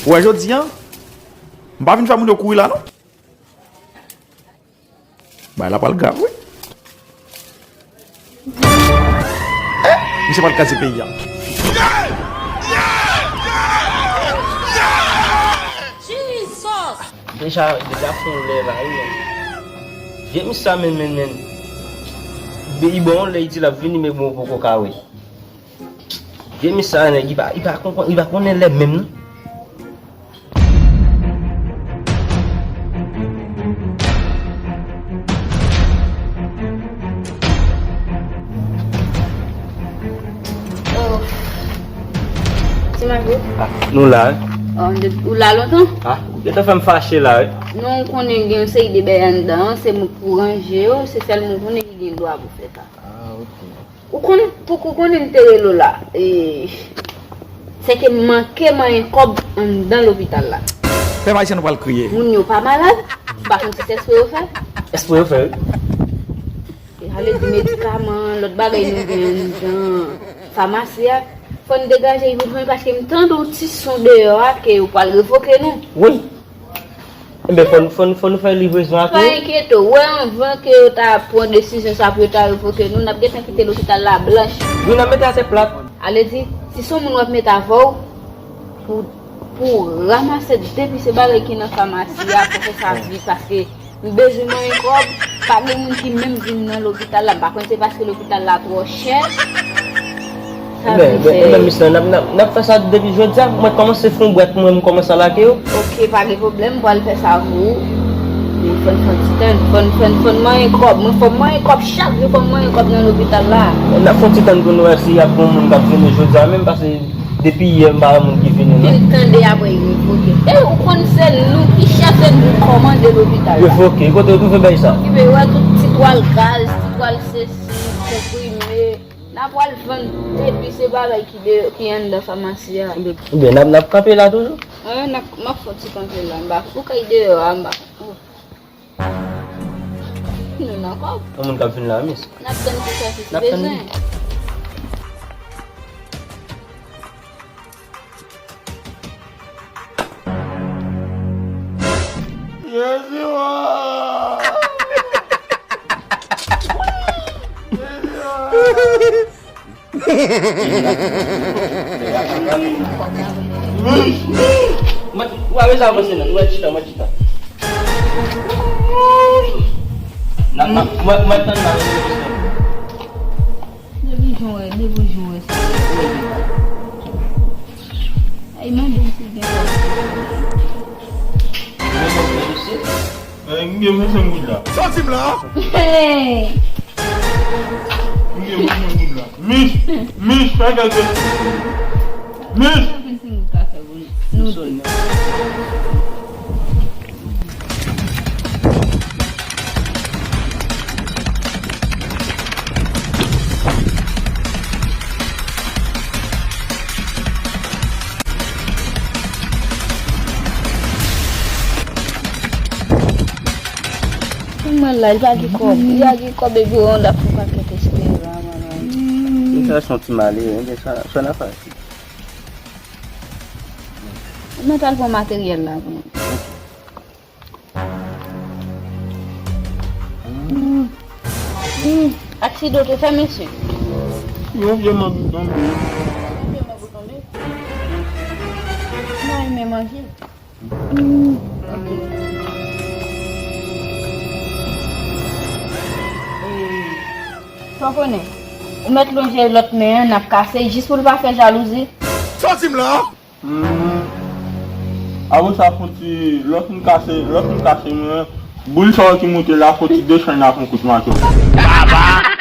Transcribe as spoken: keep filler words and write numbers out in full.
Ou wè jodi a, m pa vin fè moun yo kouri la non. Bagay la pral grav wi. Eh, misye pral kraze peyi a. Jesus! Deja, deja fon lè la wi. Vye misye sa men men men. Li bon lè li di l ap vini men bon poko ka wè. Vye misye sa nèg li pa, li pa konprann, li pa konnen lè menm non. Oh. Ti Mago? Ah, nou la wi. Oh, ou la lontan? Ah, ou gentan fè m fache la wi. Non, ou konnen gen yon seri de bèy anndan, se mwen k pou ranje yo, se sèl mwen konnen ki gen dwa pou fè sa. Ah, ok. Ou konn, pou ou konnen m te rele w la, e, se ke m manke manyen kòb anndan lopital la. Pèp ayisyen nou pral kriye. Moun yo pa malad, m pa konn si se espre yo fè. Espre yo fè wi. E ale di medikaman, lòt bagay nou gen anndan famasi a. Fò n degaje l vit wi paske m tande yon ti son deyò a ke yo pral revoke nou. Wi. Enben, fò n, fò n, fò nou fè livrezon ak nou. Pa enkyete w, wè anvan ke yo ta pran desizyon sa pou yo ta revoke nou, n ap gentan kite lopital la blanch. Wi, n ap mete atè plat. Ale di, si se yon moun w ap mete avè w, pou, pou ranmase depi se bagay ki nan famasi a, pou fè sa vit, paske m bezwen manyen kòb, pa gen moun ki menm vin nan lopital la, m pa konn se paske lopital la twò chè. Sa vle fè. Enben, enben, misye, n ap, n ap, n ap fè sa depi jodi a. Mwen kòmanse fon bwèt mwen, m kòmanse alake yo. Ok, pa gen pwoblèm, m pral fè sa pou ou. Men fò n fè yon ti tann, fò n, fò n, fò n manyen kòb. Mwen fò m manyen kòb chak jou, fò m manyen kòb nan lopital la. N ap fè yon ti tann pou nou wè si y ap gen moun k ap vini jodi a menm, paske depi yè m pa wè moun ki vini non. Fin tande apre yo revoke. E ou konn se nou ki chèf, se nou k kòmande lopital la. Revoke, kote yo twouve bèy sa? Ki pe wè tout ti twal gaz, ti twal sesi, konprime. N a pral vann depi se bagay ki de, ki anndan famasi a. Oubyen n ap, n ap kanpe la toujou? An, n ap, m ap fè ti kanpe la anba. Ou kay deyò a anba. Oh. Nou nan kòb. Yon moun k ap vin la, mis. N ap tann pou sa si bezwen. Jezi wa! Jezi wa! Mwen, mwen, mwen, mwen chita, mwen chita. Nan, nan, mwen, mwen tann nan. Depi jan wè, depi jan wè sa. Ay, mande m si gen kòb. Gen kòb nan dosye? Eh, m gen vennsenk goud la. Sa w di m la? Hey! M gen vennsenk goud la. Mich, Mich, fè kèk. Mich! Vennsenk goud ka fè pou nou. Nou de. Mwen la, li pa gen kòb. Li pa gen kòb epi Ronda fè pakèt espere la, mwen la. Li fè son ti male, enben sa, sa n a fè. Mwen pral pran materyèl la pou mwen. Hmm. Hmm. Aksidan te fè, mesye. Yon vye manm tonbe. Yon vye manm tonbe. Mwen renmen manje. Hmm. Ok. Sa w konnen, ou mèt lonje lòt men an, n ap kase, jis pou l pa fè jalouzi. Sa w di m la? Hmm. Apre sa, fon ti, lè w fin kase, lè w fin kase men an, boul sa yo ki moute la, fon ti dechanj l ak yon kout mato. Baba!